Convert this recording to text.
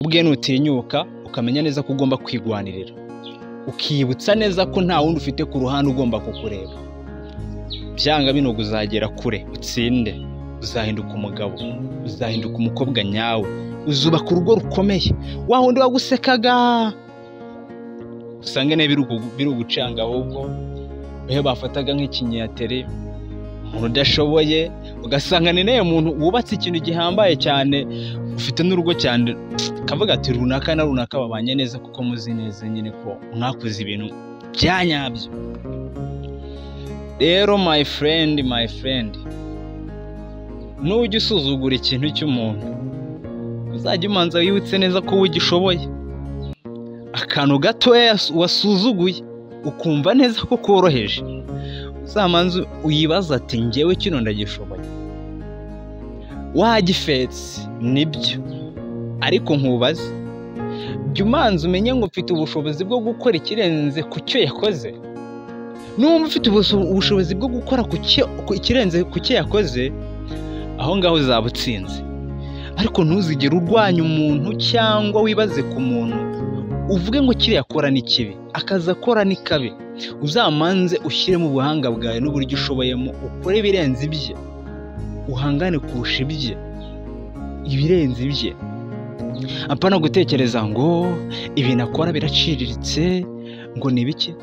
Ubwe nutinyuka, ukamenya neza ko ugomba kwigwanirira, ukibutsa neza ko nta wundi ufite ku ruhande ugomba kukureba, byanga bino uzagera kure, utsinde, uzahinduka umugabo, uzahinduka umukobwa nyawe, uzubaka urugo rukomeye. Wa wundi wagusekaga usange nawe biri ugucanga, ahubwo iyo bafataga nk'ikinyatere, umuntu udashoboye, ugasanga ni nawe muntu wubatse ikintu gihambaye cyane, ufite n'urugo cyane, kavuga ati runaka na runaka babanye neza, kuko muzi neza nyine ko mwakoze ibintu bya nyabyo. Rero my friend, my friend, nujya usuzugura ikintu cy'umuntu, uzajya umanza wibutse neza ko ugishoboye. Akantu gatoya wasuzuguye ukumva neza ko koroheje, uzamanze uyibaze ati njyewe kino ndagishoboye. Wagifetse nibyo, ariko nkubaze, jya umanza umenye ngo mfite ubushobozi bwo gukora ikirenze ku cyo yakoze. Numva ufite ubushobozi bwo gukora ikirenze ku cyo yakoze, aho ngaho uzaba utsinze. Ariko ntuzigere urwanya umuntu cyangwa wibaze ku muntu uvuge ngo kiriya akora ni kibi, akazi akora ni kabi. Uzamanze ushyiremo ubuhanga bwawe n'uburyo ushoboyemo, ukore ibirenze ibye, uhangane kurusha ibye, ibirenze ibye. Apana gutekereza ngo ibintu akora biraciriritse, ngo ni ibiki.